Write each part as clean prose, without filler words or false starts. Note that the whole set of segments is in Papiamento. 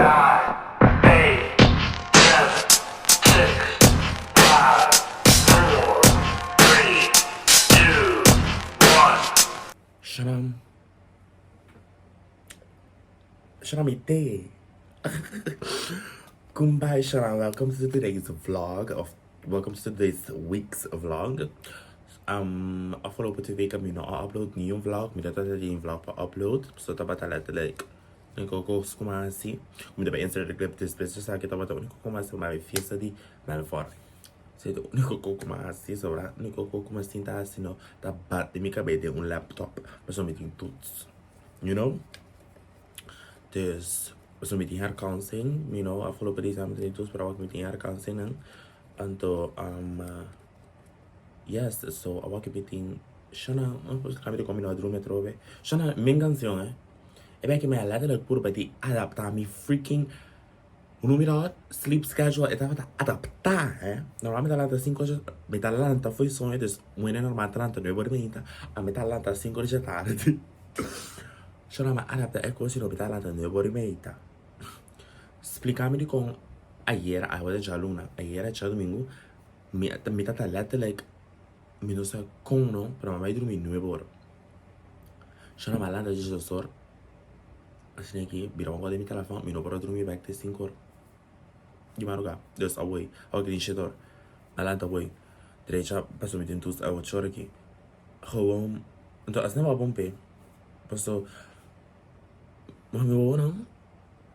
9, 8, 7, 6, 5, 4, 3, 2, 1. Shanam. Shanam mi te. Kumbai Shanam, welcome to today's vlog of welcome to today's week's vlog. Um, afgelopen 2 weken mi no a upload ni un vlog, mi tabata tin vlog pa upload, so tabata letterlijk único cos cu mi a haci, mi tabata insert de clip despues di esaki tabata único cu mi a haci, mi a bay fiesta di Melfor. Esey ta único cos cu mi a haci, sobra único cos cu mi a sinta haci no ta bati mi cabes den un laptop, pasobra mi tin toets, you know. Dus, pasobra mi tin herkansing, you know, afgelopen december mi tin toets, pero awor mi tin herkansingnan, anto yes, so awor mi tin, shana, mi ta combina drumi atrobe, shana, mi cancion eh, e bek mi a letterlijk purba di adapta mi freaking Hoe noem je dat? Sleep schedule, e tabata adaptá, hè. Normal mi ta lanta sinku ora, mi ta lanta fo'i soño, dus wene normal ta lanta nuebe ora di mainta, ami ta lanta sinku ora dje tardi. So nan mi a adaptá e kos i no mi ta lanta nuebe ora di mainta. Splika mi dikon ayera, awe ta djaluna, ayera djadumingu, mi mi ta letterlijk, mi no sa kon no, pero mi a bai drumi nuebe ora. So nan mi a lanta djesdos or. Asina ki bira un den mi telefon, mi no por a drumi bek te sinku or di maruga. Dus awor, awor ki tin shete or, mi a lanta awor, drecha pasobra mi tin toets awe ocho or aki. Gewoon, anto asina bo a bon p'e, paso mi wowonan,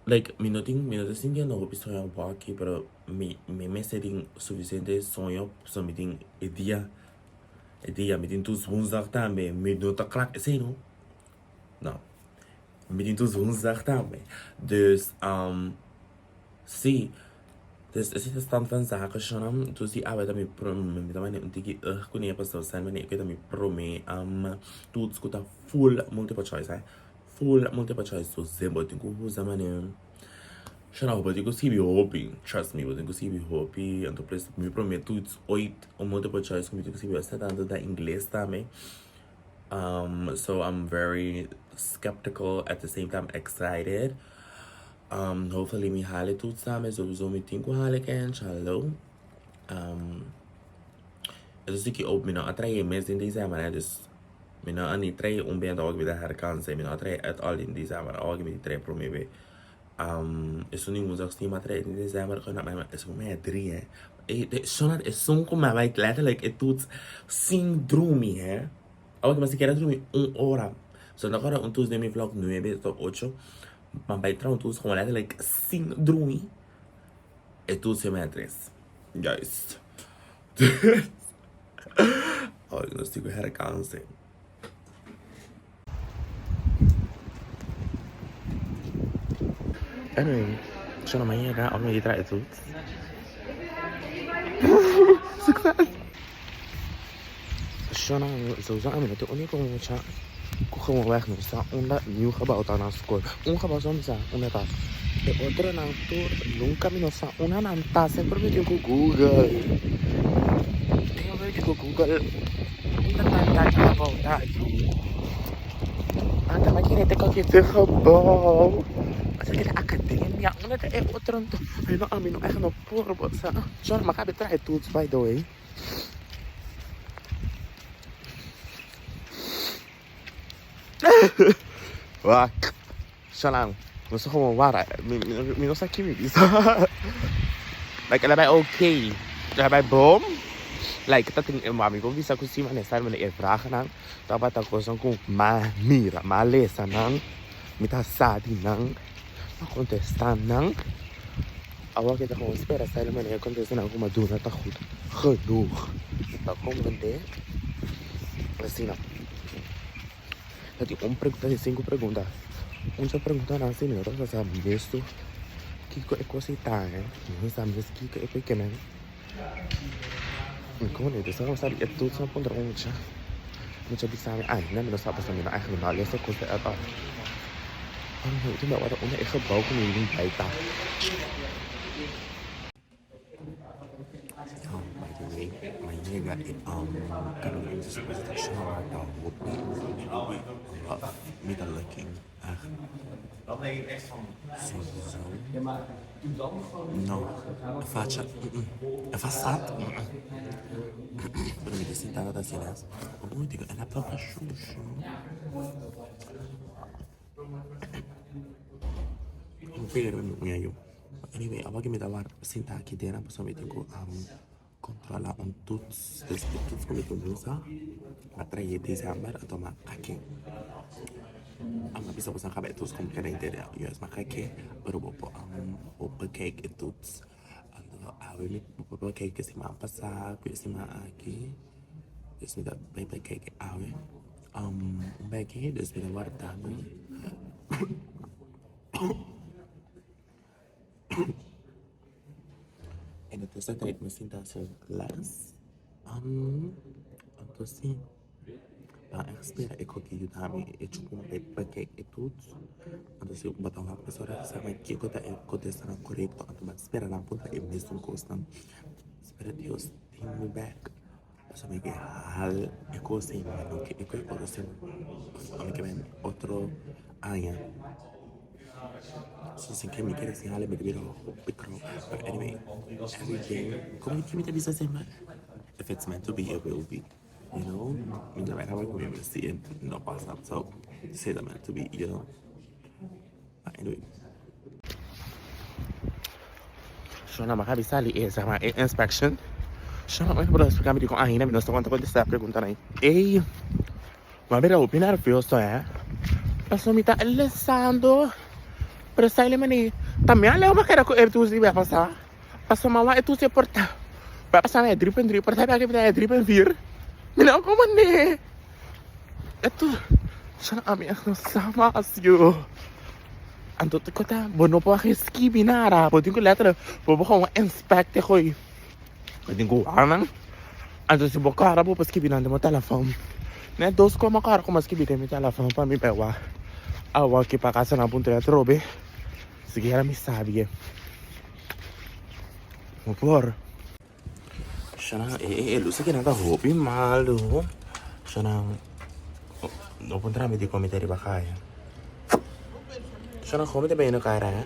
like mi no tin, mi no ta sintiendo hopi soño awor aki, pero mi mi mester tin sufisiente soño pasobra mi tin e dia, e dia mi tin toets woensdag tambe, mi no ta kla esei no. No. Mi tin toets woensdag tambe. Dus, um, si. Dus esei ta stand van zaken, Shona. Dus di awe ta mi prome, mi ta manda un tiki ugh kuné pasobra sa manera ku ta mi prome um toets ku ta full multiple choice, hè. Full multiple choice. So ze bo tin ku usa manera. Shona, bo tin ku skibi hopi. Trust me, bo tin ku skibi hopi. Anto plus mi prome toets ooit un multiple choice ku mi tin ku skibi basta tantu ta ingles tambe. Um, so I'm very skeptical at the same time excited. Um, hopefully mi hale toets tambe, sowieso mi tin ku hale kench, hallo. Um, eso sí que op, mi no a trae mes den december, hè, dus mi no a ni trae un bento awor mi ta herkanse, mi no a trae at all den december, awor mi trae prome be. Um, eso ni woensdag sí, ma trae den december, ku na eso mi a drie, hè. E, de, sonar esun ku mi a bai letterlijk e toets sin drumi, hè. Awor mi sikiera drumi un ora. So no kòrda un toets den mi vlog nuebe tot ocho, ma bai traha un toets gewoon letterlijk sin drumi. E toets mi a tres. Juist. Dus, awor nos tin ku herkanse. Anyway, yo no me llega a mi trae toets. Succes! Yo no, sowieso ami no ta e único mucha ku gewoonweg no sa unda nieuw gebouw ta na skol. Un gebouw so mi sa unda ta. E otronan tur nunka mi no sa unda nan ta. Semper mi tin ku Google. Semper mi tin ku Google. Unda ta dat gebouw ta aki? Anda mi a kere te koki te gebouw. Asa kere academia. Unda ta e otro anto? Ay no, ami no echt no por bo sa. Sorry, mi a kabe traha e toets by the way. Wak. Shalan. No sa gewoon wara. Mi, mi, mi no sa ki mi bisa. Like, el a bai okay. El a bai bom. Like, ta tin, ma mi por bisa ku si mane sa mane e vragennan tabata kosnan ku ma mira, ma lesa nan, mi ta sa di nan, ma kontestá nan. Awor ke ta gewoon spera sa e manera kontesta nan ku ma duna ta goed genoeg. Pa komprendé asina. Ta tin un pregunta di sinku pregunta. Un dje preguntanan si mi no tabata sa mes tur kiko e kos ei ta, eh. Mi no sa mes kiko e por kende. Mi kono di sa sabi e tur sa puntra un mucha. Mucha bisa mi ainda mi no sa pasobra mi no eigenlijk no a lesa e kos ei at all. Ora mi tin ora unda e gebou ku mi bin bai ta. By the way, mi a yega e kaminda su presentashon ta hopi hopi rough. Mi ta looking echt sowieso. No, e facha, e fasad, Pero mi ta sinta ta hasi les. Omo digo, e laptop ta shushu. Mi pega riba mi uña yu. Anyway, awor ki mi ta wak sinta aki dena pasobra mi tin ku kontrola un toets. Dus e toets ku mi tin usa a trae december a tuma aki. Amo bisa boso kaba e toets komo keda interior. Juist, ma kake, pero bo por bo bekijk e toets. Anto awe mi por bekijk e siman pasa ku e siman aki. Dus mi ta bai bekijk awe. Un beki, dus mi ta warda mi. En de tussentijd mi sinta hasi les. Anto si, pa echt spera e koki yuda mi e chukuma pa e bekijk e toets. Anto si bo ta wak mesora sa mi kiko ta e kontestanan korekto anto bo ta spera nan puntra e mesun kosnan. Spera Dios tin mi bek. Pasobra mi ke hal e kos ei mi no ke e kos otro siman mi ke bai otro aña. So sin ke mi kere sin hal mi ta bira hopi krou. But anyway, everything, como mi ta bisa semper? If it's meant to be, it will be. You know? Mi ta bai tabata ku mi si e no pasa. So, si e ta meant to be, you know? But anyway. Shona mi a habi sali e examen e inspection. Shona mi por explica mi dikon ainda mi no sa cuanto contesta e preguntanan ei. Ey, mi a bira hopi nervioso eh. Pasobra mi ta lesando pero sali mane ta mi a leu pa keda ku e toets di bia pasa. Pasobra mi a wak e toets e por ta bia pasa mi a 3.3 por ta bia aki ta 3.4. Mi no comprende. E toets shona ami echt no sa mas yo. Anto te kota bo no por skibi nada, bo tin ku letterlijk bo por gewoon inspect e gooi. Bo tin ku wak nan. Anto si bo kòrda bo por skibi nan den bo telefòn. Net dos kos mi a kòrda ku mi a skibi den mi telefòn pa mi bai wak awor ki pa kasa nan puntra atrobe. Sikiera mi sabi e. Bo por. Shana e lus aki nan ta hopi malu. Shana no por traha mi di comida riba kaya. Shana come ta bini kara eh.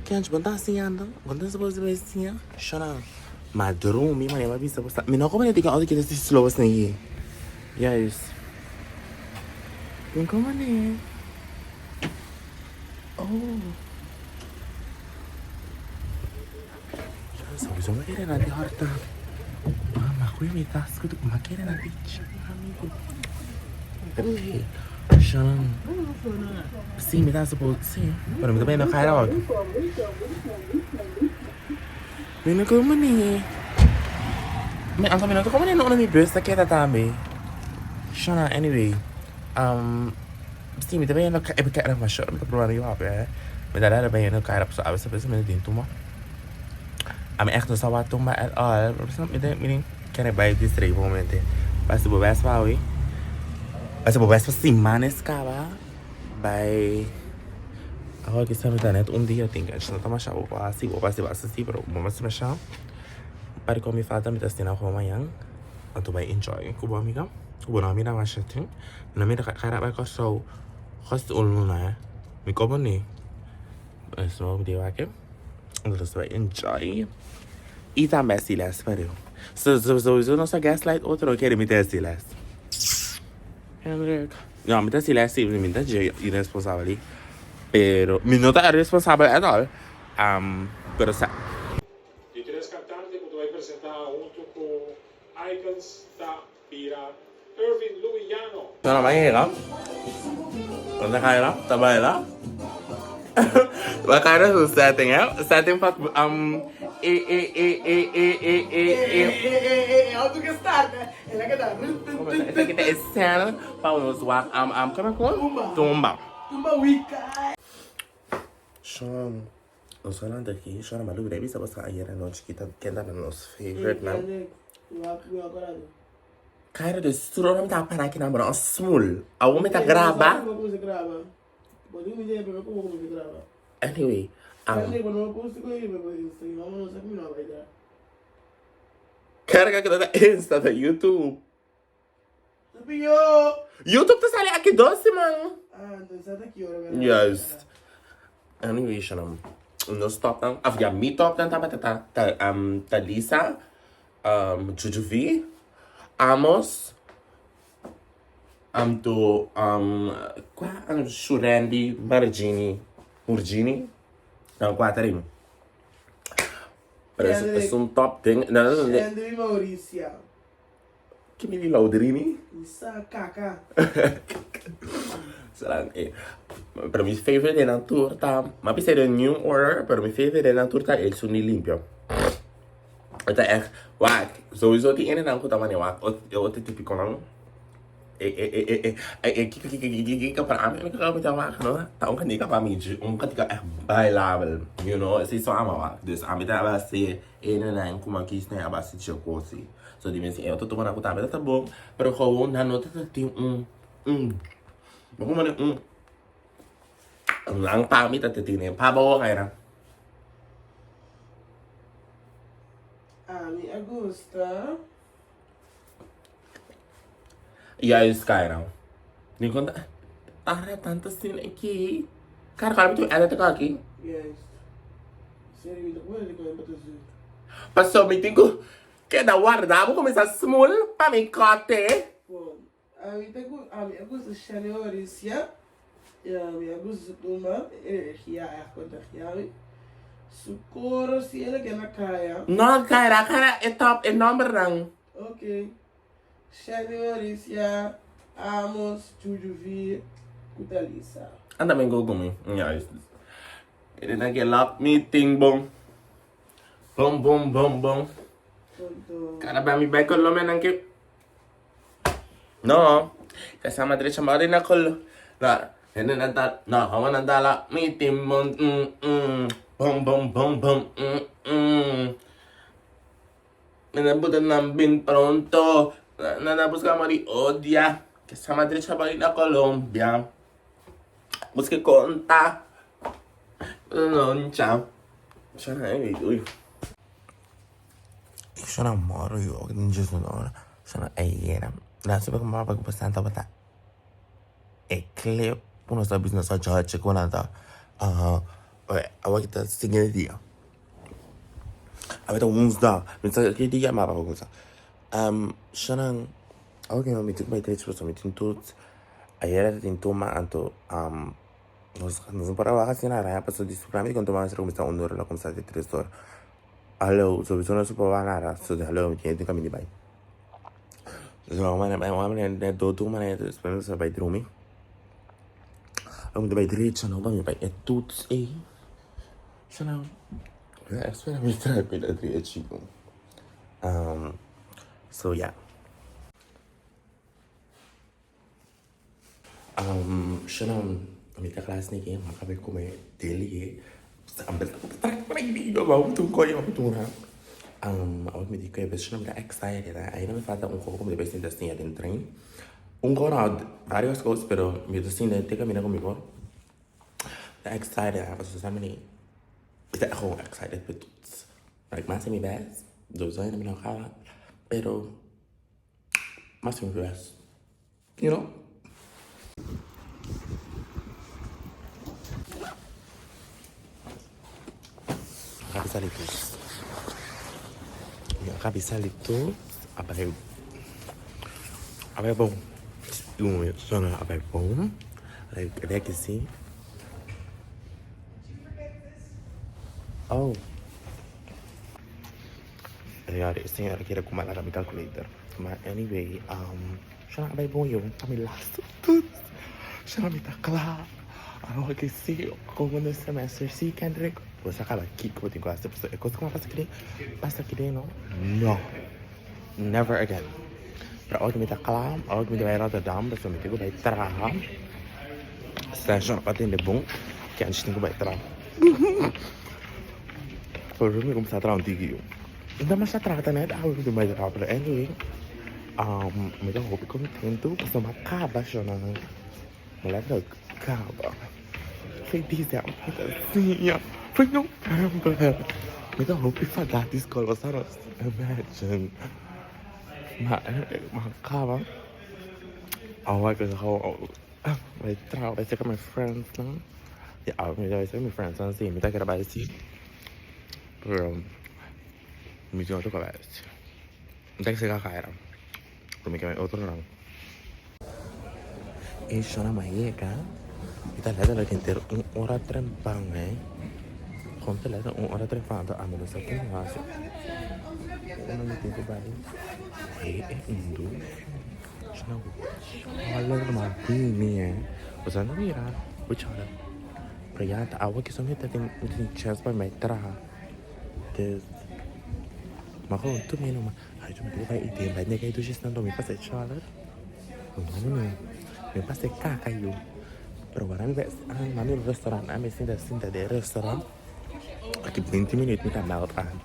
Kench bon ta siñando? Bon ta supposed to be siña? Shana ma drumi mane ma bisa bo sa. Mi no come di otro kita si slow asina. Juist. Tin como ne? Oh. Sowieso mi kere na di horta. Mama, goeie mi tas ku ma kere na di amigo. Hey, Shannon. Si, mi ta supposed, si. Pero mi ta bay na kaya wak. Mi no como ni. Mi anto mi no ta como ni no mi bus ta keda tambe. Shannon, anyway. Si, mi ta bay na kaya, kaya ma short mi ta proba mi papia, eh. Mi ta dada bay na kaya, pasobra a bes a bes mi ta tin tuma. Ami echt no sa wak tumba at all. Mi ta mi kere bai distrei por momente. Basta bo bes pa awe. Basta bo bes pa siman es kaba. Bai awor kisa mi ta net un dia tin ke no ta masha bo por hasi bo por hasi basta si pero bo no hasi masha. Pari ku mi falta mi ta asina ku mañan. Anto bai enjoy ku bo amiga. Ku bo no a mira masha tin. Mi no mira kara bai Kòrsou kòs un luna eh. Mi komo ni. Eso di wak. Entonces bai enjoy. Y tambe hasi les pareu. So, so, sowieso nos a gaslight otro kere mi ta hasi les. Hendrik. No, mi ta hasi les si, mi ta dje irresponsabel. Pero mi no ta irresponsabel at all. Pero sa. Di tres kantante ku ta bai presentá huntu ku Icons ta bira Irving Louis Llano. Nan a bai hera. Nan ta kaira, ta baila. Ba kaira su setting, eh? Setting pa e e e e e e e e. How to get started? Esaki ta e sèn pa nos wak kome ku? Tumba. Tumba wika. Shon, nos a lanta aki, Shon a malu bira bisa boso ayer anochi ki ta kenda na nos favorite nan. Kaira dus tur ora mi ta para aki nan bo nan a smul. Awor mi ta graba. Anyway, Carga ki ta na Insta ta YouTube. YouTube ta sali aki dos siman. Juist. Anyway, Shanam. Nos topnan, of ya mi topnan tabata ta ta um Talisa, um Juju V, Amos, anto um kua um Shurandy Margini, Murgini, nan kuater ei. Pero es Kendrick. es un top den no no no Shandry Mauricia. Ki mi di Laudrini? Mi sa kaka. Será eh pero mi favorite den nan tur ta m'a bisa den new order pero mi favorite den nan tur ta el Sunny Limpio. E ta echt wak sowieso tin enenan ku ta mane wak e otro tipikonan e e e e e e kiko kiko kiko kiko pero ami mi ta wak no ta un kantika pa mi un kantika echt bailabel you know esei so ama wak dus ami ta base enenan ku mi a kis nan a base dje kosi. So di mes e otro tomanan ku tambe ta bon, pero gewoon nan no ta tin un un bo por mane un nan pa mi ta tene pa bo kaira. Ami a gusta. Juist kaira. Ni kon ta ara tanto sin aki. Kara kara mi tu edit aki. Juist. Serio mi ta kuma di kon pa ta zuur. Paso mi tin ku keda warda bo kuminsá smul pa mi kòte. Bon, ami ta gu, ami a gusta Shani Mauricia, i ami a gusta su tuma, energia a kontagia mi. Su koro si el a keda na kaya. No, Kaira, Kaira e top e nòmbernan. Ok. Shani Mauricia, Amos, Juju V, ku Talisa. Anda men go ku mi. Juist. E den ke lap mi ting bon. Bom bom bom bom. Cada ba mi bai Colombia nan ke. No. Ka sama derecha ma na Colo. Na, nene nan ta, no, hawa nan ta la mi tim bom mm mm. Bom bom bom bom mm mm. Nene buta nan bin pronto. Na na busca mori odia. Ka sama derecha ma na Colombia. Busca conta. Noncha. Shana uy. Shana moro yo just no. Shana ayera. Na super como pa ku santa bata. E clip uno sa business sa judge ko na ta. Ah, awa kita siguiente dia. Awe ta woensdag. Mi sa ki dia ma pa ku sa. Shana okay, mi tin bai trece mi tin toets. Ayera tin tuma anto Nos nos no por a wak asina araña paso di su prami kon tuma mester kuminsá un ora lo kuminsá di tres or. Aló sowiso no su por wak nada so di aló mi tin kaminda di bai. So un manera bai un manera net do tur manera despues nos a bai drumi. Lo mi ta bai drecha no pa mi bai e toets ei. So nan mi a espera mi traha mi ta drechi. So ya. Shalom, mi ta klas niki, mi a kaba di kume deli Awor mi di ku e bes mi ta excited ainda mi falta un kos ku mi ta bai sinta siña den trein. Un kos no, varios kos pero mi ta sinta te kaminda ku mi por. Mi ta excited pasobra sa mi ta gewoon excited pa toets. Like mi a hasi mi bes, dus ainda mi no kaba pero. Mas un bes, you know. Acaba sali toets. Mi acaba sali toets. A bai, a bai bon. Sona a bai bon. Like, reki si. Oh. Señor, e señora kere ku mi laga mi calculator. Ma anyway, shana a bai bon yo, ta mi laatste toets. Shana mi ta kla. Awor ke si, komende semester si Kendrick. Bo sa kaba kiko bo tin ku hasi pasobra e kos ku a pasa kiden, pasa kiden no. No, never again. Pero awor ku mi ta kla, awor ku mi ta bai Rotterdam pasobra mi tin ku bai traha. Station a tende bon, Kendrick tin ku bai traha. Por mi kumsa traha un tiki yu. No mas a trata net awe ku tin bai traha pero anyway mi ta hopi kontentu pasobra mi a kaba shona. Mi letterlijk kaba. Fe december ta siña fe november. Mi ta hopi fada di skol bo sa no imagine. Ma mi a kaba. Awor ku bai traha bai seka mi friends nan. Di awe mi ta bisa mi friendsnan si mi ta kere bai si pero mi tin otro kabes. Mi ta kere kakaira pero mi ke bai otronan. E shona m'a yega mi ta letterlijk henter un ora trempan eh. Kon ta letterlijk un ora trempan anto ami no sa ken hasi. Ora mi tin ku bai e e un dushi. Shona ku cholor m'a bini eh. Boso a mira ku cholor. Pero ya ta awa kiso mi ta tin mi tin chance pa mi bai traha. Dus m'a kon tur mi numa. Ay mi tin ku bai iden bai nega e dushi esnan mi pasa e cholor. No no mi pasa e kaka yu. Pero ora mi bai mami restaurant ami sinta sinta den restaurant. Aki 20 minuut mi ta meld aan.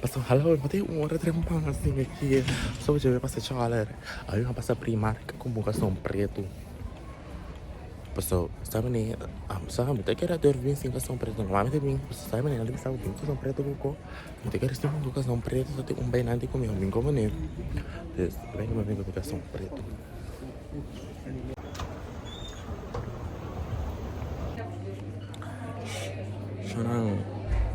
Paso hallo mi tin un ora trempan asina aki. So mi pasa e cholor. Ay mi pasa Primark ku buka son pretu. Paso sa manera sa mi ta kere durf bin sin kason pretu no mami ta bin paso sa manera nan ta bisa bin kason pretu ku ko mi ta kere sin ku kason pretu so tin un bai nanti ku mi bin komo ne dus bai mi bin ku kason pretu. Shonan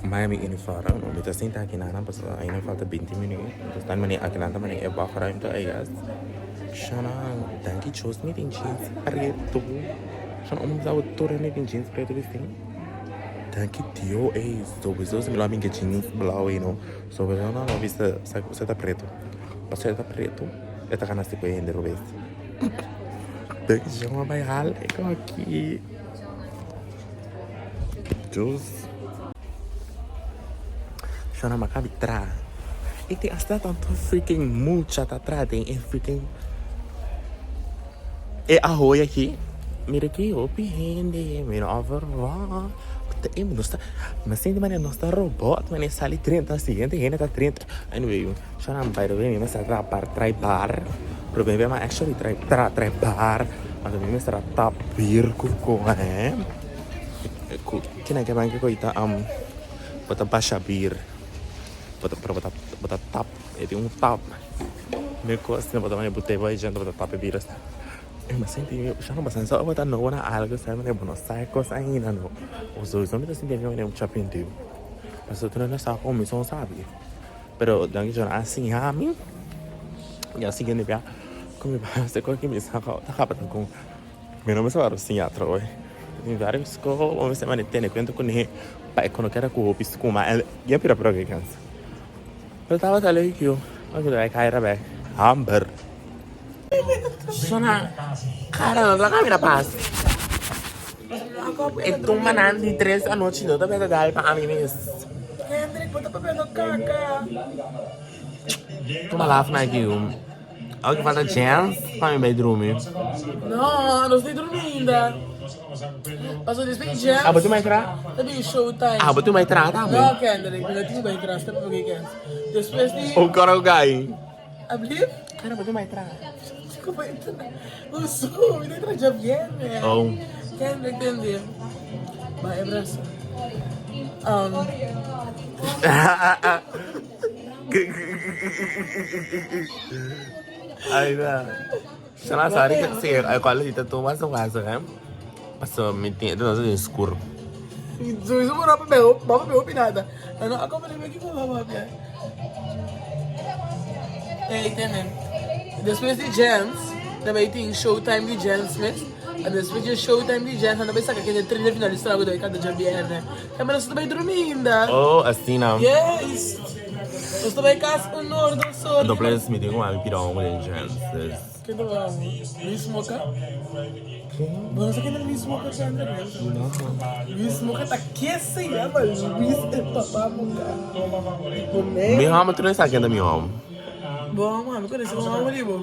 Miami uniform mi ta sinta aki nan paso ainda falta 20 minuut entonces ta manera aki nan ta manera e wachtruimte I guess. Shana, danki Dios mi tin jeans preto. Shana, om zou tur mi tin jeans preto bisti. Danki Dio, ey, sowieso si mi lo a bin ke jeans blauw ey no. Sowieso no lo bisa sa sa ta preto. Pasobra e ta preto, e ta gana si ku e hende robes. Danki Dios mi a bai hal e ko aki. Dios. Shona m'a kabi tra. E tin hasta tanto freaking mucha ta tra den e freaking e ahoy aki. Mira ki hopi hende, mi no a verwacht. E nos ta, mi a sinti manera nos ta robot, manera sali drenta, siguiente hende ta drenta. Anyway, shona by the way mi mester a bar trai bar, pero mi a actually trai tra trai bar, anto mi mester a tap bier ku koe. Ku kina ke ban ke koi ta bo ta basha bir bo ta pero bo ta bo ta tap e tin un tap me kos asina bo ta manda e botey bo djente bo ta tap e bir asina e mi a sinti mi sha no bastante sa bo ta nobo na algo sa bo no sa e kos ainda no sowieso mi ta sinti mi un chapinti pasobra tur hende sa kon mi son sabi pero danki Dios nan a siña mi y a siguiente bia ku mi pasa ku mi sa ta kaba ta kon. Mi no mester wòrdu siña atrobe. Tin varios skol bo mester manda tene kuenta kuné pa e kono keda ku hopi skuma. Yen pira pira ke kansa. Pero tabata leuk yu. Ora ku kai rabè. Hamber. Sona kara no ta kamina pas. E tumbanan di tres anochi no ta beta dal pa ami mes. Hendrik, bo ta papiando kaka. Tuma laf na aki yu. Awe ki falta chance pa mi bai drumi. No, nos ta drumi ainda. Paso despues di chance. Abo tin bai tra? Ta bin showtime. Abo tin bai tra tambe? No, Kendrick, mi no tin bai tra, step pa weekend. Despues di. Un koro gai. Ablief? Kara, bo tin bai tra. Kiko bai tra? Usu, mi ta tra djabierne. Oh. Kendrick tende. Bai abraso. Ay na. Shana sorry que sí, ay cual si te toma su casa, eh. Paso mi tin no sé oscuro. Sowieso mo rapa beo, baba beo pinada. Ano ako pa rin ko baba bia. Hey, tenen. Despues di Jens, daarbij tin Showtime di Jens mes. En despues di Showtime di Jens, dan daarbij saka kende 30 finalista lago daarbij kanta djabierne. Ja, maar nos ta bai drumi ainda. Oh, asina. Yes. Nos ta bai kas un or, dos or. No plus mi tin ku mami pida un den chance. Dus. Ken ta wou? Luis Moca? Ken? Bo no sa ken ta Luis Moca, Sandra? No. Luis Moca ta ke se yama Luis el Papa Moca. Tipo ne. Mi hòmber tur no sa ken ta mi hòmber. Bo hòmber, mi konosé bo hòmber di bo.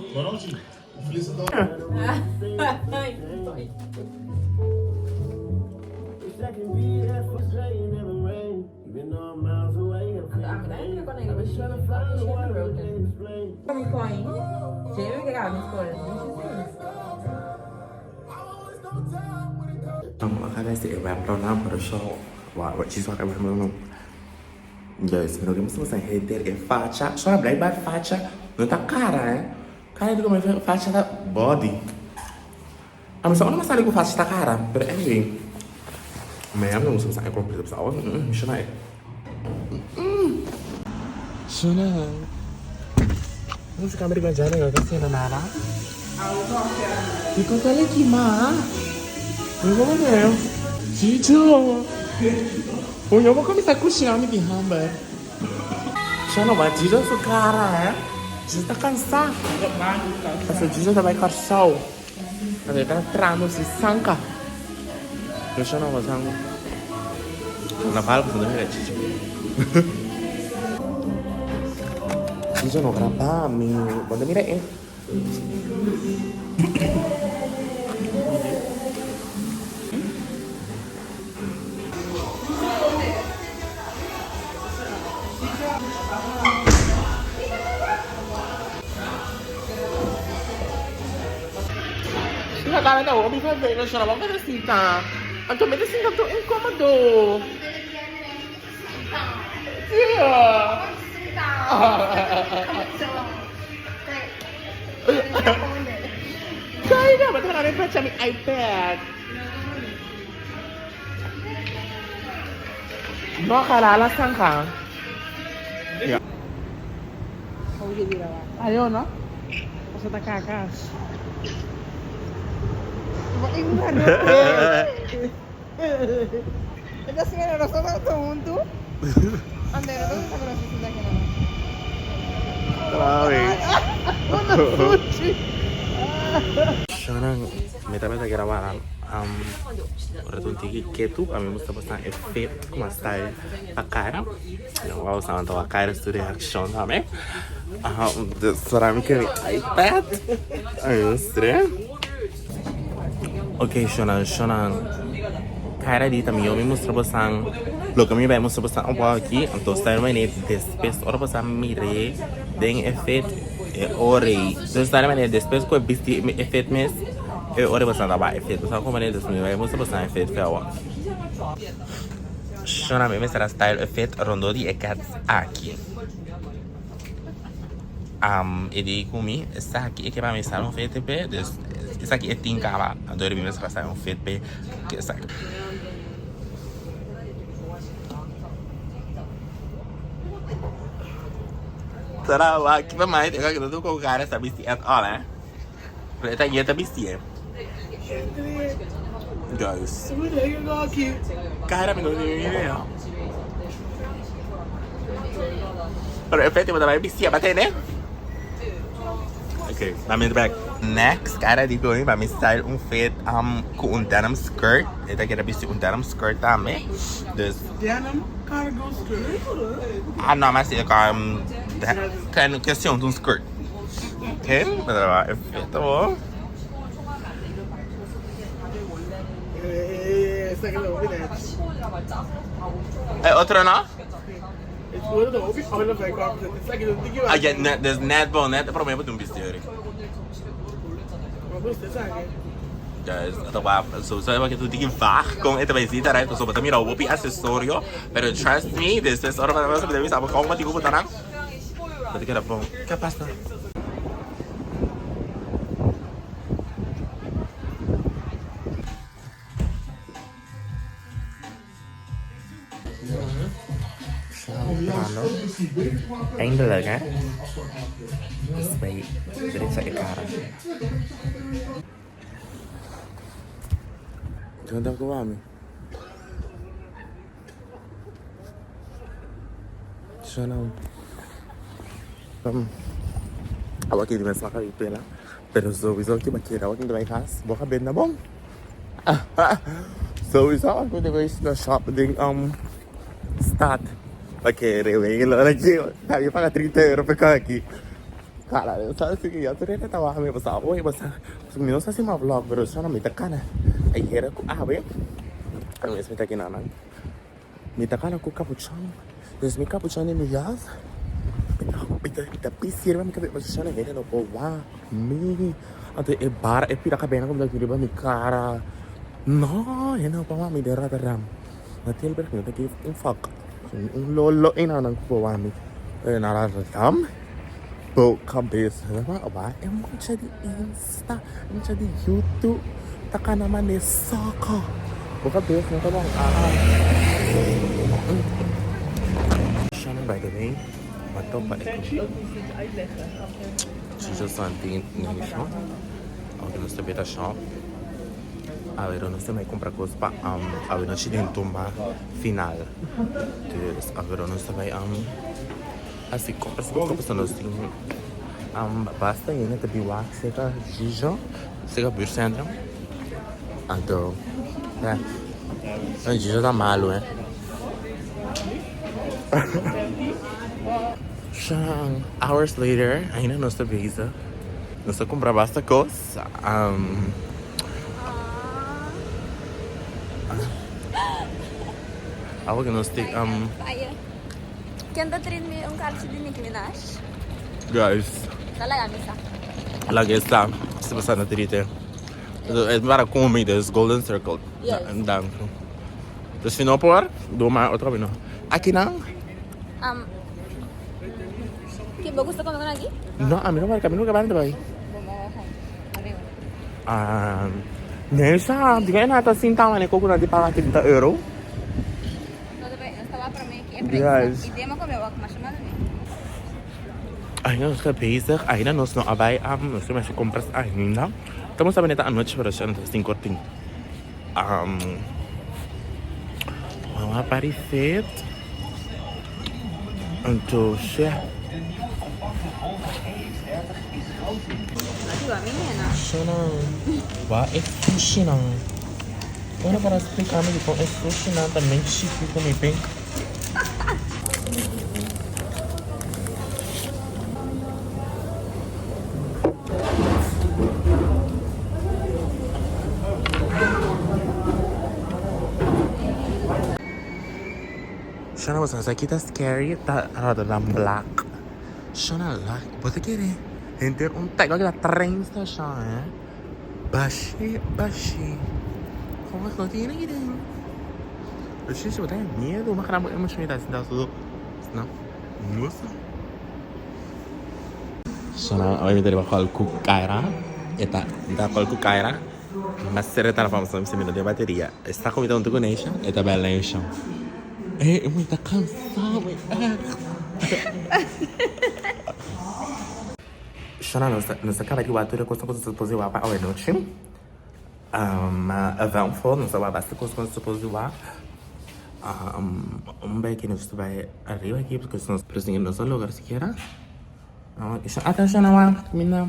Cara di come facha ta body. A mi sa unda mi sali cu facha ta cara, pero anyway. Mi a gusta sa e completo sa awa mi shona e. Shona. Música americana no ta haciendo nada. Kiko ta leki ma? Mira como Chicho. Oye, bo kuminsá kushiná mi tin hamber. Shona wak Chicho su kara eh. Chicho ta kansá. Pasobra Chicho ta bai Kòrsou. Anto e ta trando si sanka. Pero shona bo san na fala pasobra no mira Chicho. Chicho no graba mi. Bo ta mira e. Mira cara ta hopi vervelend, shona bo kere sinta. Anto mi ta sinta tur inkomodo. Kaida, bo ta manda mi pacha mi iPad. No jala la zanja. Ayo no. Paso ta kakas. Shona, mi tabata graba ora ta un tiki ketu pa mi musta boso e fit kuma style pa cara. Wou sa anto a cara su reaccion tambe. Dus ora mi ke mi iPad. Ay mustra. Ok shona shona cara di ta mi mi mustra boso loke mi bai mustra boso awor aki anto style manera despues ora boso a mire den e fit e ora ei. Dus style manera despues ku e bisti e fit mes. E ora boso ta bai fit, boso a como den 2009, boso boso a fit fe awa. Shona mi mester a style e fit rondo di e cats aki. Um, e di ku mi, esaki e ke pa mi style un fit pe, dus esaki e tin kaba, anto mi mester a style un fit pe ku esaki. Tara wak, ki pa mai, te ka tu ko kara sa bisti at all, eh. Pero e ta yeta bistié. Guys. Cara mi no tin ni idea. Pero e feti bo ta bai bistié pa tene. Ok, na mi back. Next, cara di ku mi pa mi style un fit um, ku un denim skirt. E ta kere bisti un denim skirt tambe. Dus. Denim cargo skirt? Ah, no, maar si um, kwestion di un skirt. Ok, pero e fit hoor. E otro no? Ah, ja, net, dus net bon, net e prome pa un bisti Erik. Guys, ito ba, so sabi ba tu tiki vaag con e tabay zita, right? So, bata mira hopi accesorio, pero trust me, this is ora pa sa debe sa con mati ko tarang. Bata keda bon. Ke pasa? Eindelijk hè. Dus bij drecha e cara. Ganda ko mami. Shana. Um, awa ki di men saka di pela. Pero sowieso ki bakera awa ki di gas. Boka ben na bom. Sowieso awa ki di bai na shop ding um stad. Oké, rewe, lo aquí. Había paga 30 euro por cada aquí. Cara, sabes que ya te reta trabajo me pasaba. Oye, pasa. Mi no sa si ma vlog, pero eso no me ta kana. Ayer ku awe. Ami mi ta kinana. Mi ta kana ku capuchón. Dus mi capuchón den mi jas. Mi ta mi ta mi ta pisi riba mi cabes pasobra shana hende no por wak mi. Anto e bara e pida cabena ku mi ta tin riba mi cara. No, hende no por wak mi den Rotterdam. Na Tilburg mi no ta give un fuck. Un lolo enanan ku por wak mi na Rotterdam. Bo cabes wak e mucha di Insta, mucha di YouTube ta kana mane soko. Bo kabes no ta bon. Ah. Shannon by the way, m'a topa e ku Chicho Santi Neisha. Aunke nos ta beta shop. Awero nos ta bai kumpra kos pa awe nochi den tumba final. Dus awero nos ta bai hasi kompras pasobra nos tin basta hende ta bin wak serka Chicho, serka buurtcentrum. Anto ya Chicho ta malu eh. Shan hours later ainda nos ta bezig. Nos a kumpra basta kos. Awo ku nos tin Ken ta treat mi un karchi di Nicki Minaj? Guys. Ta laga mi sa. Laga e sa. Si bo sa na trite. E para kumi dus Golden Circle. Yes. Dank. Dus si no por, do maar otro bino. Akinan? Ki bo gusta kome kon aki? No, ami no marka, ami nunca banda bai. Bo mo wak arriba. Ah, nee sa, di ka nata sinta mane ko kuna di paga 30 euro. No te bai, nos taba prome ki e prijs. Yes. I dema kome wak masha malo mi. Ainda nos ta bezig, ainda nos no a bai, um, nos tin masha compras ainda. Estamos a neta anochi pero ya no ta sin korting. Um, vamos a aparecer. Anto, ja. Wa e sushi nan. Ora para explicar me con e sushi nan ta men chiki ku mi pink. Shana boso sa kita scary ta Rotterdam Black. Shana la bo ta kere henter un tijd lo kita train station eh. Bashi bashi. Como no tiene que den. Precies bo ta miedo ma grabo emotion ta sinta so. No. No sa. Shana oi mi ta riba call ku Kyra. E ta mi ta call ku Kyra. Mas sere telefon pasobra mi sa mi no tin bateria. E sa ku mi ta huntu ku Neisha, e ta bel Neisha. E mi ta kansa mi echt. Shana nos ta nos ta kaba di wak tur e kosnan ku nos ta supos di wak pa awe nochi. Eventful nos a wak basta kos ku nos ta supos di wak. Un beki nos ta bai ariba aki pasobra nos pero sin nos a logra sikiera. Ata Shana wak minda.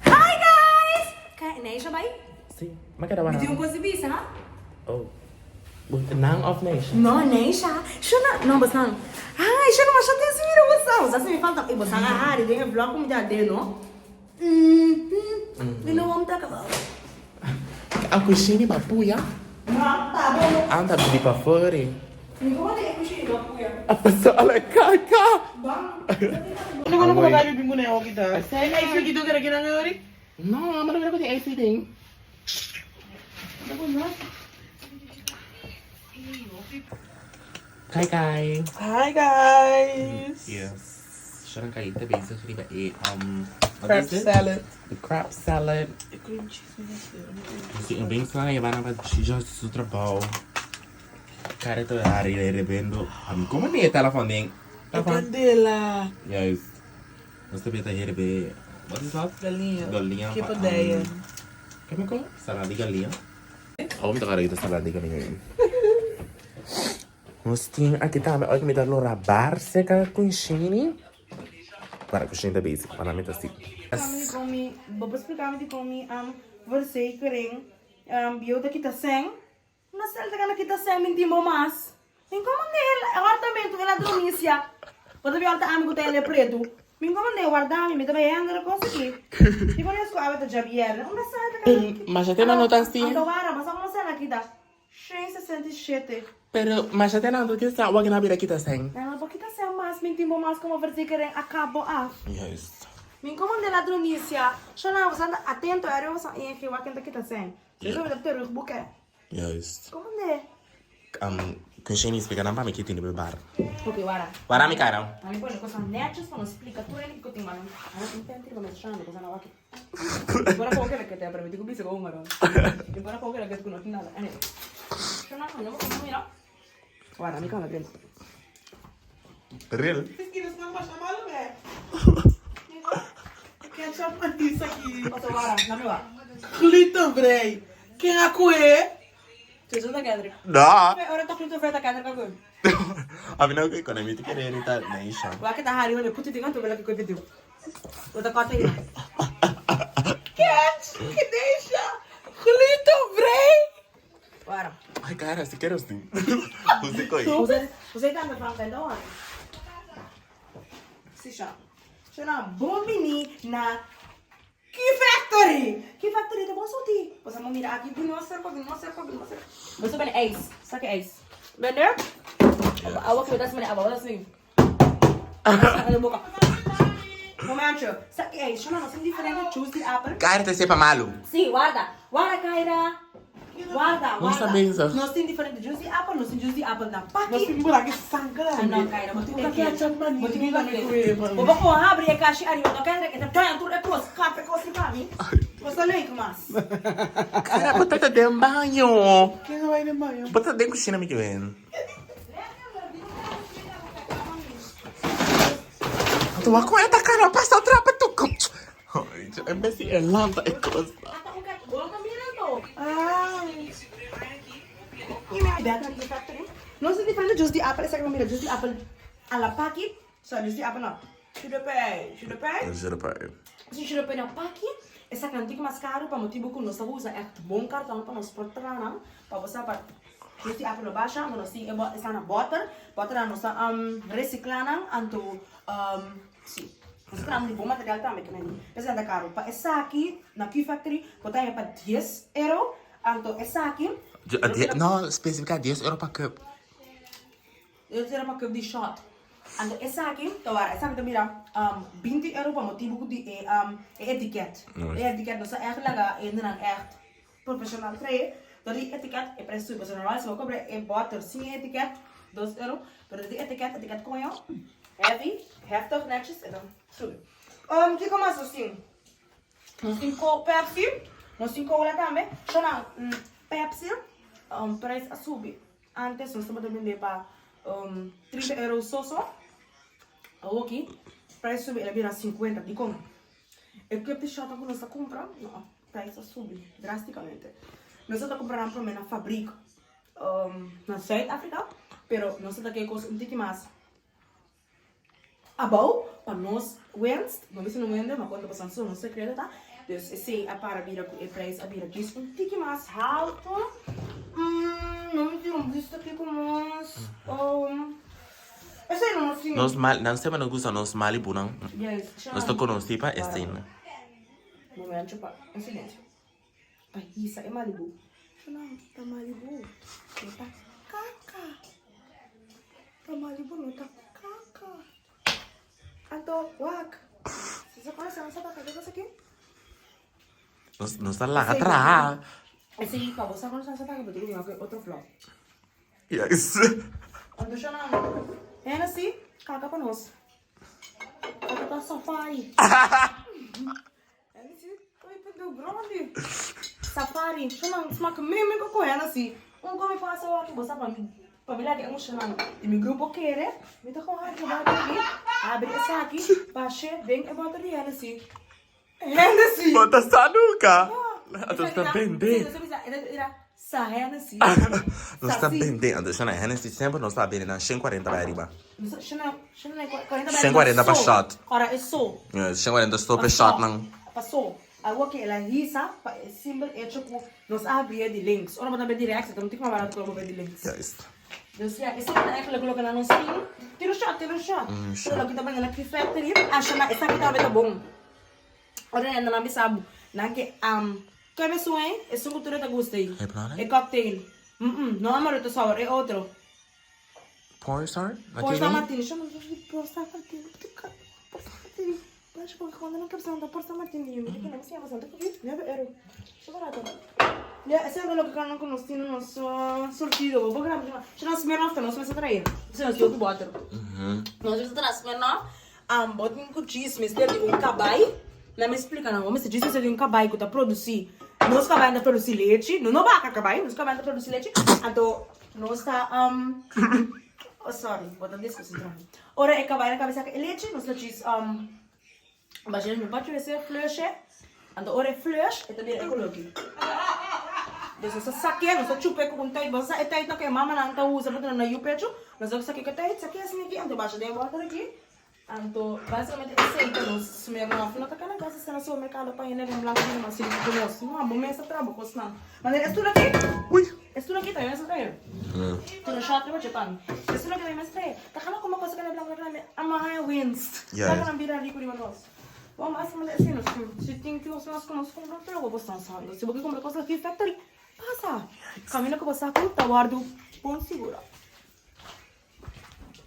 Hi guys! Ka Neisha bai? Si, ma keda Mi tin un kos di bisa. Oh. Nan of Neisha? No, Neisha. Shana, no bosan. Hi, Shana masha ten si mira bosan. Bosan si mi falta. E bosan a hari den e vlog ku mi ta den, no? Mhm. Mi no wam ta kaba. A kushini pa puya? No, ta bo no. Anta bidi pa fori. Mi komo di e kushini pa puya. A pasa ala kaka. Bang. Ano ko na kumakain yung muna ako kita. Sa ice cream dito kaya ginangayori? No, amo na ko di ice cream. Hi guys. Hi guys! Yes. Sharon Kaita bezig riba e what Crab is it? salad. The crab salad. Cream cheese. Dus ik ben slaan je bijna wat just su trabalho. Cara to hari rebendo. Am como ni telefone ding. Candela. Juist. Nós também tá herbe. Wat is dat? Galinha. Galinha. Que podeia. Kami ko? Salada de galinha. Oh, mi tocar ito salada de galinha. Nós tin aqui também. Olha que me dá lora bar seca com chini. Para coxinha da basic, para mim tá assim. Komi, bo explicar mi komi um verzekering um biota kita seng. Na sel ta kita seng min timo mas. Min como ne apartamento ela dormícia. Quando vi alta amigo tele preto. Min como ne guardami, mi também anda cosa aqui. Ti conheço a beta Javier. Una sala Mas já tem na nota assim. Ando vara, mas como sala aqui dá 667. Pero, mas já tem na nota que está, o que na vida aqui tá sem. Ela porque tá sem mas min timo mas como verzekering acabo af. Juist. Min como de ladronicia. Só não, você anda atento, era você em que waken kita sem. Você Ja. vai ter terugboeken. Juist. Como ne? Kun Shani splika nan pa mi ki tin riba e bar. Ok, wara. Wara mi cara. Ami pone cosa netjes pa no splika tur hende kiko tin mano. Ana tin penti riba mesa shando cosa na waki. Por a koke la kete, pero mi tin ku bisa ku un Mi por a koke la kete ku no tin nada. Anyway. Shona, no mo mira. Wara, mi kama drenta. Real? Esquina smak masha malo be. Ketchup manis aki. Oto wara, na mi wa. Glutenvrij. Ken a koe? Tussen ta Kendrick. No. Ora ta glutenvrij ta Kendrick a koe. Ami no koe kone, mi ta kere rita nation. Wak ta hari hone puti tinga to bela ki koe video. Ota kota hina. Ketch, Kenesha. Glutenvrij. Wara. Ay cara, si kero si. Jose koi. Jose, Jose ta anda van venda ora. Si sha. Shona bon bini na Q Factory! Q Factory ta bon soti. Boso a mira aki bin nos serka, bin nos serka, bin nos serka. Boso bene ijs. Saki ijs. Bender? Awa ki beta smene awa, wata swing. Saka boka. Momentje. Saki ijs. Shona nos tin diferente juice di apel. Kaira ta sepa malu. Si, warda. Warda Kaira. Warda, Nos ta warda. bezig. Nos tin diferente juice di apel, nos tin juice di apel na paki. Nos tin buraki sanka Ah, no, Kaira, bo tin Boka ku ketchup manis. Bo tin ku Bo kere. Bo bo kon habri e kashi ariba no Kendrick, e ta daña tur e kos, kap e kos riba mi. Bo ta leuk mas. Kaira, bo ta ta den baño. Ken a bai den baño? Bo ta den kushina mi ke wen. Anto wak kon e ta kana pasa trapa tu. Ay, en bes di e lanta e kos. Nos tin diferente juice di apel, esaki bo mira juice di apel a la paki, so juice di apel no, shurupei, shurupei, Shurupei. Si shurupei na paki, esaki nan tin mas karu pa motibu ku nos ta usa ègt bon karton pa nos por traha nan, pa bo sa pa juice di apel no basha, anto nos tin e esnan na bòter, bòternan nos ta resikla nan, anto Si. Nos ta trahando di bon material tambe ke men p'esei ta karu. Pa esaki na Q-Factory bo ta haña pa dies euro, anto esaki. No, spesifiká dies euro pa cup. Dies euro pa cup di shot. Anto esaki ta wara, esaki ta bira binti euro pa motibu ku di e etiket. E etiket nos ta ègt laga hendenan ègt profeshonal trae. Dor di etiket e prijs subi. Pasobra normal si bo kobra e bòter sin e etiket dos euro, pero dor di etiket, etiket koño. Heavy, heftig, netjes en dan subi. Um, kiko mas nos tin? Nos tin co Pepsi, nos tin cola tambe. Shona, mm, Pepsi, um, prijs a subi. Antes nos tabata bende pa um, 30 euro soso. Awoki, prijs subi, el a bira 50. Dikon? E cup di shota ku nos a kumpra, no, prijs a subi drasticamente. Nos a kumpra nan prome na fabriek, um, na Zuid-Afrika, pero nos ta ke kos un tiki mas abou pa nos winst, no bisa no wende, ma konta pasan so nos sekreto ta, dus esei a para bira ku e prijs a bira djis un tiki mas halto. Mm, no mi tira un bista kiko mas, um, esei no nos tin. Nos mal, nan sema nos gusta nos Malibunan. Yes, Nos ta konosí pa esei. Momento pa, en silencio. Pa hisa e Malibu. Shona, ta Malibu no ta kaka. Ta Malibu no ta kaka. Anto, wak. Si sa pasa, sa pasa, kiko sa ki? Nos, nos ta laga traha. Esei, pa bo sa kono sa sa paka, bo tin ku otro vlog. Yes. Anto, shona, Hennessy, kaka pa nos. Kaka ta safari. Safari, shona smak meme ko ko Hennessy. Un come pasa aki bo sa pa mi pa mi laga emocional. Di mi grupo kere, mi ta gewoon habri e bottle aki, habri esaki, bashe den e bottle di Hennessy. Hennessy! Bo ta sa nunca. Anto ta bende. Sa Hennessy. Nos ta bende. Anto shona Hennessy semper nos ta bende nan 140 bai ariba. Shona 140 pa shot. Ora e so. Yeah, 140 so pe shot nan. Pa so. Algo que el a hisa pa e simpel hecho cu nos a habria di links. Ora bo ta di rechts, ta un tiki mas barato cu ora bo di links. Juist. Dus ja, esaki ta eigenlijk loke nan nos tin. Tira shot, tira shot. Shot. Pero loke ta bende na Q-Factory, ah shona, esaki tambe ta bon. Ora nan nan bisa bo, nan ke am, kebe esun ei? Esun cu tur e ta gusta ei. Hypnotic? E cocktail. Mm-mm, no amaretto sour, e otro. Pornstar? Pornstar martini. Shona, pornstar martini. Pornstar martini. Bashi porque cuando no quiero sentar pornstar martini, yo me digo, no me siento bastante porque 9 euro. Eso barato. Ya, esei ta loke kanan ku nos tin na nos surtido. Bo por graba shana. Shana Smirnoff ta nos mester trae. Esei nos tin hopi bòter. Nos mester traha Smirnoff. Bo tin ku djis mester di un kabai. Nan mi splika nan bo mester djis mester di un kabai ku ta produsí. Nos kabai ta produsí lechi. No no baka kabai. Nos kabai ta produsí lechi. Anto nos ta oh sorry, bo ta deskonsentrá mi. Ora e kabai na kabes saka e lechi, nos ta djis Basha mi pa trese flush e, anto ora e flush e ta bira e color aki. Dus nos ta sake, nos ta chupa e ku un tijd, bo sa e tijd nan ku e mamanan ta usa pa tene na yu pechu, nos ta sake ku e tijd, sake asina aki, anto basha den e bòter aki, anto basikamente esei ta nos Smirnoff. No ta kana gasta esei na supermerkado pa hende den blanku bini mas riku ku nos, no, bo mes ta traha bo kosnan. Manera e stoel aki, e stoel aki tambe mes ta traha. Tuna shot riba dje pa mi. E stoel aki tambe mes ta traha. Ta gana kuma cosa kende blanco ta ama haya winst. Ta gana bira rico riba nos. Bon, básicamente así nos si tin cos mas cu nos cumpra pero bo stan usando. Si bo ke cumpra cos aki factory, pasa. Camino cu bo sa cu ta wordo bon sigura.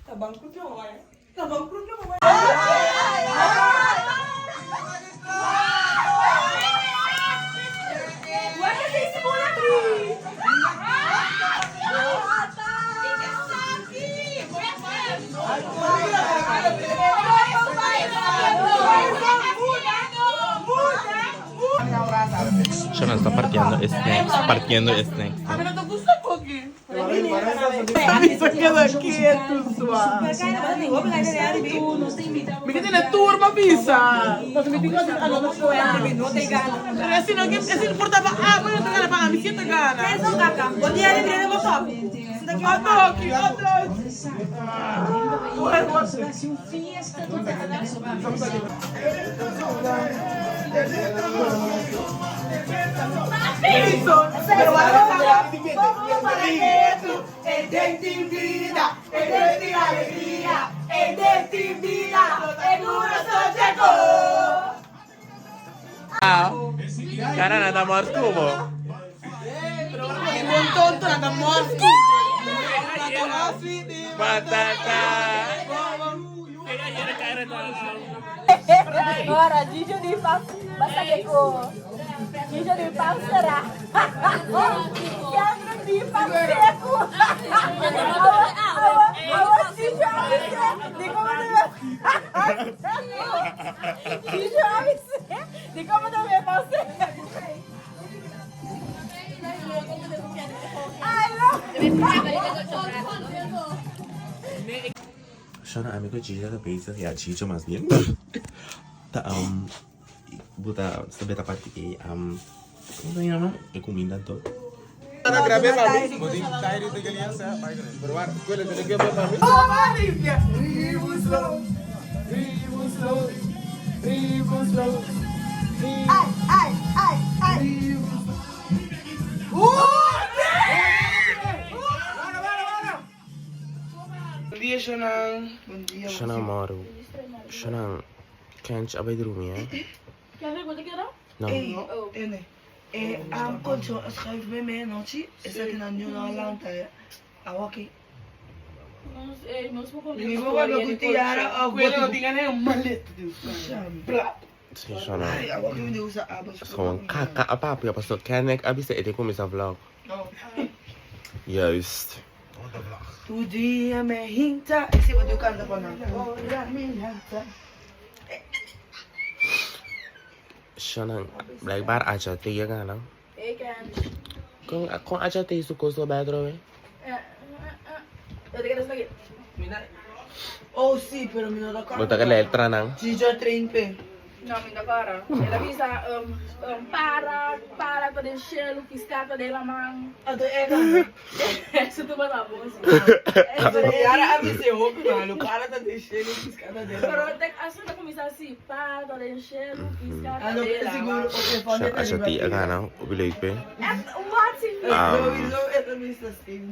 Ta bankrut yo bo eh. Ta bankrut yo bo eh. Shana sta partiendo e snacks, partiendo e snacks. Mi keda ketu sua. Mi ke tene tur pa bisa. Pero esei no ke esei por ta pa abo no ta gana pa ami si ta gana. Atoki atoki. Cara na ta mors kubo. Batata. Ora, Gigi di pau, basta che ko. Gigi di pau será. Kendra di pau seco. Awa, awa, awa, Gigi avise. Di como deve. Gigi avise. Di como deve pau seco. Ai, no. Shona ami ku Gigi ta bezig, ya Chicho mas bien. Ta um bo ta sa beta parti e um como ta yama e kuminda anto. Bon dia Shonan. Bon dia. Shonan moro. Shonan Kench a bai drumi eh. No. Ey, tende. E am colchon a schuif bij mij anochi. Esaki nan ñu no a lanta eh. Awoki. Mi por papia cu Tiara of bo tin. Si Shonan. Ay, awoki mi tin usa abo. Gewoon kaka a papia paso Kennek a bisa e tin cuminsa vlog. Juist. Tu dia me hinta. Ese bo tin canta pa nan. Ora mi lanta. Shonan, blijkbaar Aja te yega nan. Kon, kon Aja te su kos lo bai atrobe? Oh si, pero mi no ta Bo ta letra nan. Gigi train pe. No, mi ta kòrda. El a bisa, Para, para ta den shelu, piská ta den laman. Anto e kanta. Eso tabata bon si. Yara a bis'é hopi malu, para ta den shelu, piská ta den laman. Pero tek asun ta kuminsá si, para ta den shelu, piská ta Anto den laman. sigur e fonde ta Asha riba ti a tera. gana hopi leuk pe. Echt, wat si? Sowieso e ta bisa sin.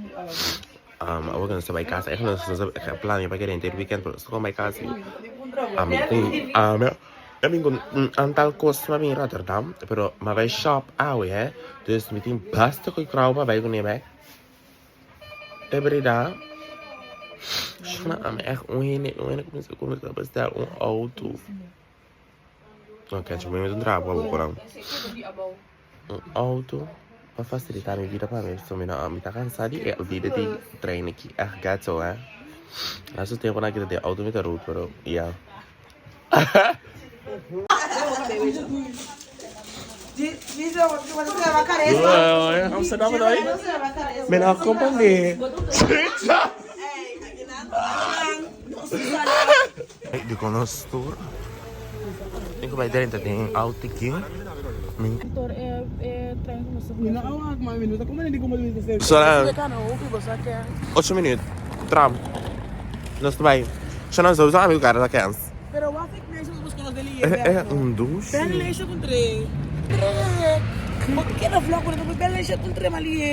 Awor ku nos ta bai kas, eigenlijk nos a plania pa keda henter weekend, pero nos ta kon bai kas. Ami tin, ami a bin ku un antal kos pa bin Rotterdam, pero mi a bai shop awe he, dus mi tin basta ku krou pa bai kuné bek. E brida, shona ami echt un hende, un hende ku kuminsá bestel un auto. No, kèn, mi ta traha pa bo koran. Un auto. Pa facilita mi vida pa mi so mi no mi ta cansa di e vida di trein aki echt ghetto eh laatste tempo nan kita den auto mi ta rood pero ya. Amsterdam doi mi no a comprende. Dikon nos tur tin ku bai drenta den auto aki. Ocho minuut tram nos ta bai Shona sowieso ami ku Kara ta kens. Un douche.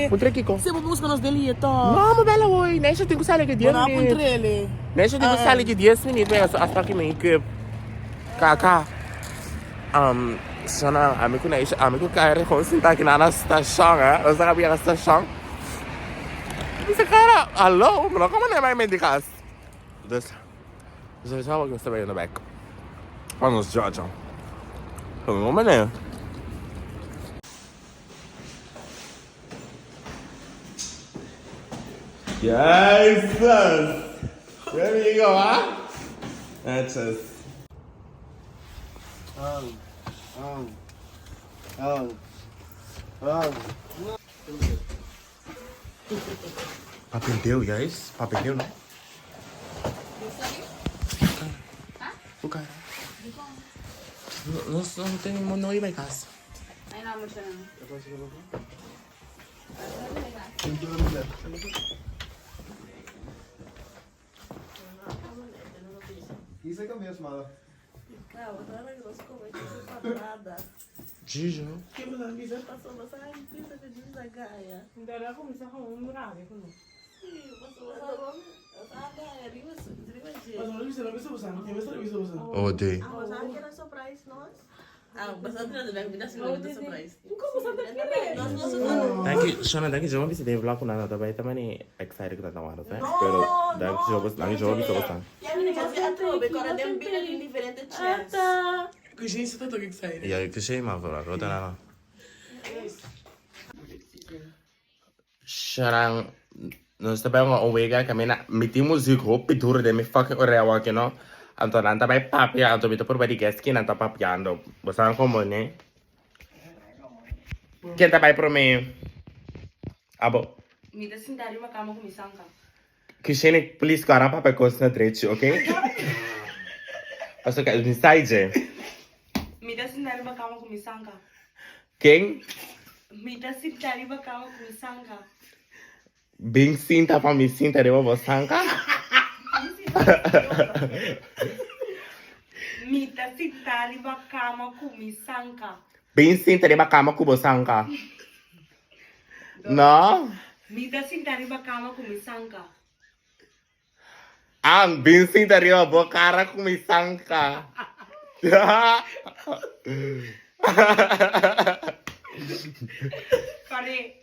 Puntra kiko? No, mi bella hoy. Neisha tin ku sali aki dies minuut. Neisha tin ku sali aki dies minuut pa su afspraak ki make-up. Kaka. Shona, ami ku Neisha, ami ku Kara gewoon sinta aki na na station, eh. Nos ta kabia na station. Mi bisa Kara, hallo, mi no komo na bai menti kas. Dus. Sowieso awor nos ta bayendo bek pa nos djodjo. Pero no manera. Jezus! Mi amigo, ah? Netjes. Papendeu, guys. Papendeu, no? O cara. Nos no tenemos no iba a casa. Gijo. Oh, de. Danki, Shona, danki jo bisa den vlog ku nan ta bai ta mani excited ku nan ta wak, eh? Pero danki jo, danki jo bisa bosan. Ya, kushin ma vlog, otro nan no. Sharan, nos ta bai un wega camina, mi tin muziek hopi duro den mi fucking orea wak, you know. Anto nan ta bai papia, anto mi ta purba di guess ken nan ta papiando. Bo sabi como ne? Ken ta bai prome? Abo. Mi ta sinta riba cama cu mi sanka. Kishene, please kora papia cos na drechi, ok? Pasobra mi sa dje. Mi ta sinta riba cama cu mi sanka. Ken? Mi ta sinta riba cama cu mi sanka. Bin sinta pa mi sinta riba bo sanka? Mi ta sinta riba cama cu mi sanka. Bin sinta riba cama cu bo sanka. No? Mi ta sinta riba cama cu mi sanka. Ang bin sinta riba bo cara cu mi sanka. Pare.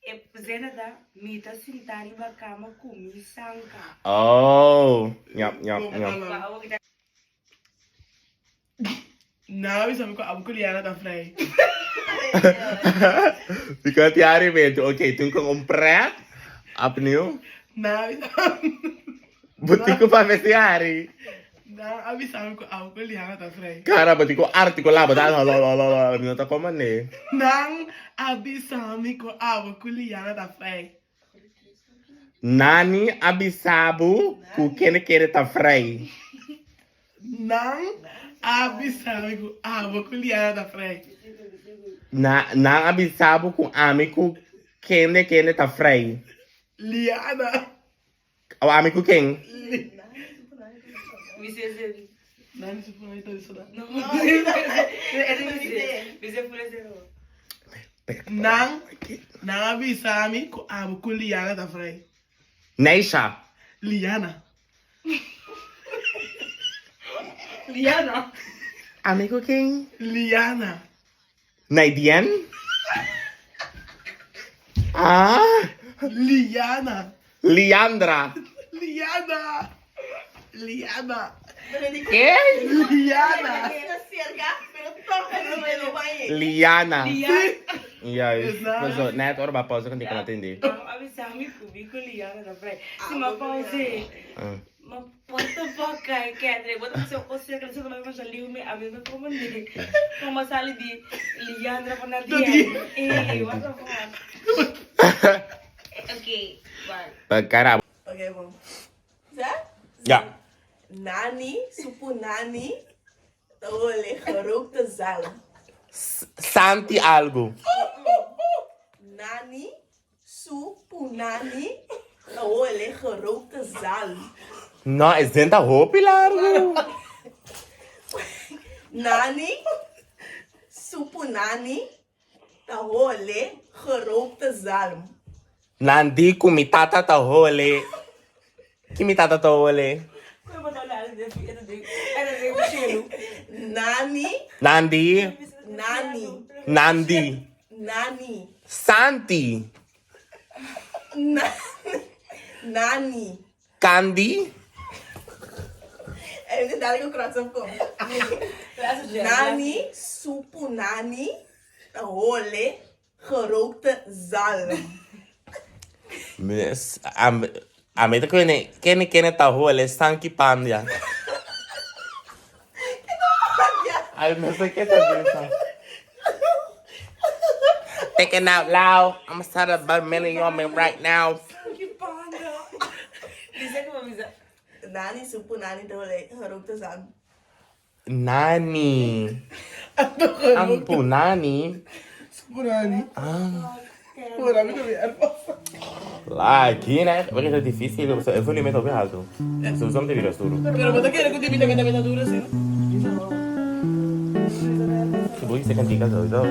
E zena ta, mi ta sinta riba cama cu mi sanka. Oh, yap, yap, yap. Nada bisa mi ku abo ku Liana ta vrij. Because ti ari bento. Ok, toen kon un pret. Opnieuw. Nada bisa Butico pa vestiari. Nada bisa mi ku abo ku Liana ta vrij. Cara, butico articulá, bota la la la la la, mi no ta como ne. Nan a bisa mi ku abo ku Liana ta vrij. Nani a bisa bo ku kende kere ta vrij? Nan a bisa mi ku abo ku Liana ta vrij. Na, nan a bisa bo ku ami ku kende kende ta vrij. Liana. O ami ku ken? Nan, nan a bisa mi ku abo ku Liana ta vrij. Neisha. Liana. Liana. Ami ku ken? Liana. Naidien? Ah? Liana. Liandra. Liana. Liana. Ke? Liana. Liana. Juist. Zo, net ora ba pausa kan di kan atende. What the fuck, guy, Kendrick? What the fuck? O sea, que no me pasa liu me a mí me como ni como sale di Liandra con Nadie. Eh, what the fuck? Oké, maar. Pa cara. Oké, bom. Zé? Ja. Nani, supu nani, tole, gerookte zalm. Santi algo. Nani, supu nani, tole, gerookte zalm. No, es denta hopi largo. Nani, supu nani, tole, gerookte zalm. Nandi ku mi tata ta hole. Ki mi tata ta hole? Nani, Nandi. nani, Nandi. nani, Santi. nani, nani. Candy. Even dadelijk een krats op kom. Nani, supu nani, hole, gerookte zalm. Miss, am a mim kene kene kene ta hole Sanki Pandya. Ay, no sé qué te piensa. Thinking out loud, I'm gonna start a million on me right now. Nani, supu nani, hole, gerookte zalm. Nani. Ampu nani. Punani. Punani também era Lá, aqui, né? Porque é difícil, eu vou limitar o alto. Se usamos de vira duro. Pero bota querer que te invite a meta duro, sim. Se voy se cantica sowieso.